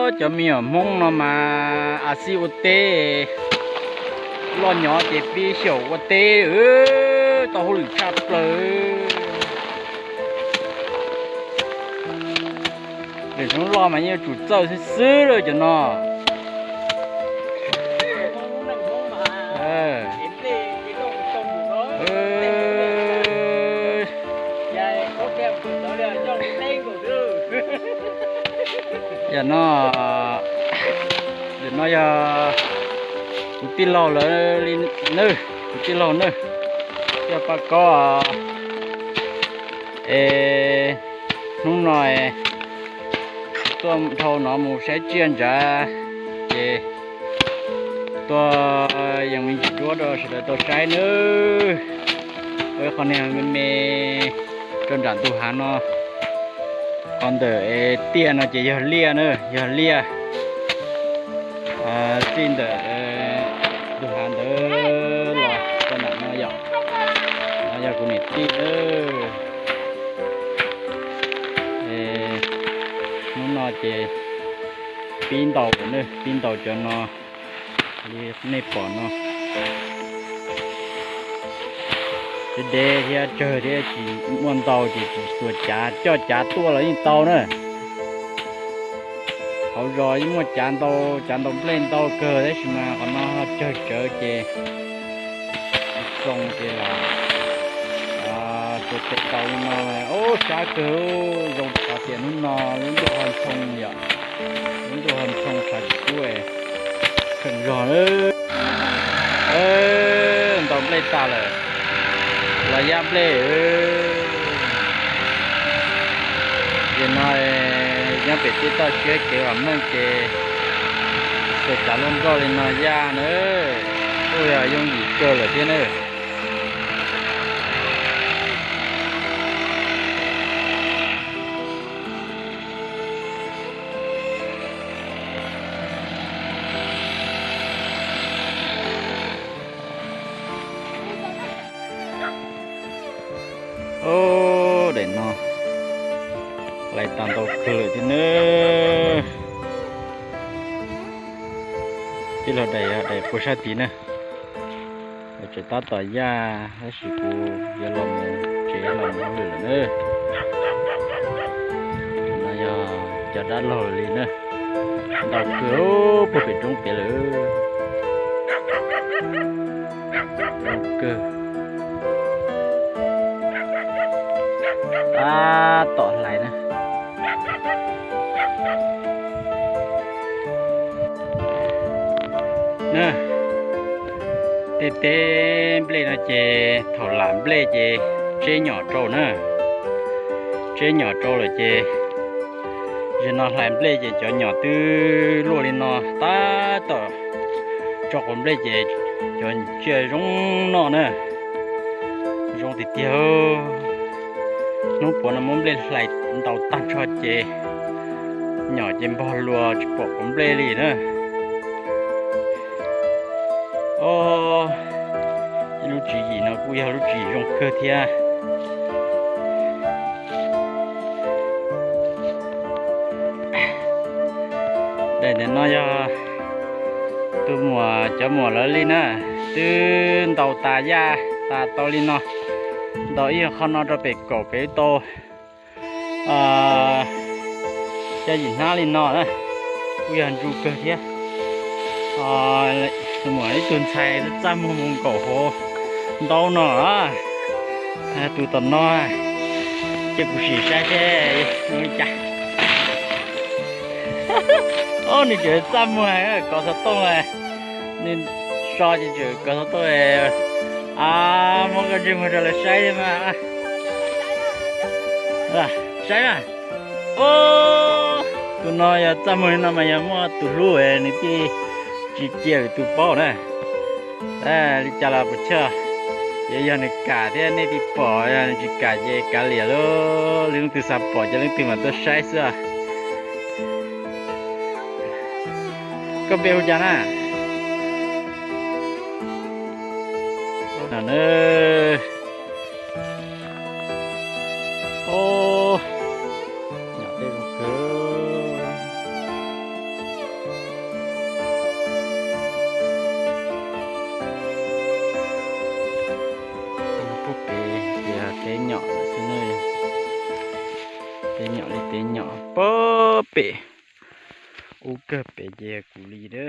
Cov me nyuam Hmoob no mas a xij ua teb, loj nyob ces pib xyaum ua teb, tau hauj lwm tshaj plaws. Lwm Hmoob loj mas yeej yuav tsum txawj xwb xwb lawm cov no. Yam no, yam no yog kuv tij laug lawv li nawb, kuv tij laug nawb, yog Paj Kaub es hnub no tuaj dhau no mus saib tsiaj ntsav ces tuaj yees me ntsis duab rau sawv daws tau saib nawb. Ua ib qho niag me me rau nram ntug hav no. Qhov ntawm tiaj no ces yog liaj na, yog liaj. Txij ntawm ntug hav ntawd los txog nram no yom, no yog kuv niam tij. Hnub no ces pib ntaus, pib ntaus cov no li nej pom no. Dev dev thiab tsawg thiab tsis muaj ntau ces tsis txuas cav, coj cav tuaj los yeej tau na. Hauv zos yeej muaj cav ntau, cav ntaus nplej ntau kawg tab sis mas qhov no tsawg tsawv ces tsis zoo ces los txuas cav ntaus li no. Ub, sab kawg, zoo qhov tias hnub no lub ntuj ho ntshoo yom, lub ntuj ho ntshoo tshav tsis kub, kheej zog. Ntaus nplej tas lawm, los yaj nplej. Ces no nyob pem tej toj siab kev vam meej ces txawm tsav luaj nroj li no yaj na, kuj yog yooj yim kawg lawm thiab na. Ub, daim no hlais tag ntau kawg lawm thiab nawb. Tij laug daim, daim puag sab tid na. Tseem tab tom yaj tab sis kuv yuav los mus tsev los mus hauj lwm lawm na. No yog cov dab laug li na, ntau kawg puag pem roob pem lawm. Zoo kawg. Tab tom hlais na. Tej teb nplej no ces thaum lam nplej ces tseb nyom rau na, tseb nyom rau lawm ces zaum no hlais nplej ces cov nyom twb luaj li no tab tom tso quav nplej ces cov tsiaj zoo noj na, zoo tiag tiag. Hnub puav no muab nplej hlais ntaus tag nrho ces nyom ces npog luas tsis pom quav nplej li na. Ob, ib lub tswv yim no kuj yog lub tswv yim zoo kawg thiab. Daim ntawm no yog tus muam, cov muam lawv li na, twb ntaus tas yaj tas tau li no, ntaus ib qho no rau pem kaum pem tau xya yim hnab li no na, kuj yog ntsu kawg thiab. Tus muam ib tug ntxhais txaj muag mus nkaum hauv ntaub no, tus tom no cia kuv sim saib seb zoo li cas. Ob, nws tseem txaj muag kov xov tooj, nws so ces tseem kov xov tooj. A, muab koj ntsej muag rau lawv saib mas. Saib mas. Tus no yog txaj muag li no mas yog muaj tus hlub nws thiaj tsis cia lwm tus paub na. Li cas los puas chawj, yog nws kam thiab nej thiaj pom, yog nws tsis kam ces kav liam lauj. Leej twg xav pom ces leej twg mam tuaj saib xwb. Koj npe hu cas na? Ob, nyom tej zoo kawg. ces teb nyom xwb na. Teb nyom li teb nyom pog pem, ub kawg pem ces yog kuv li na.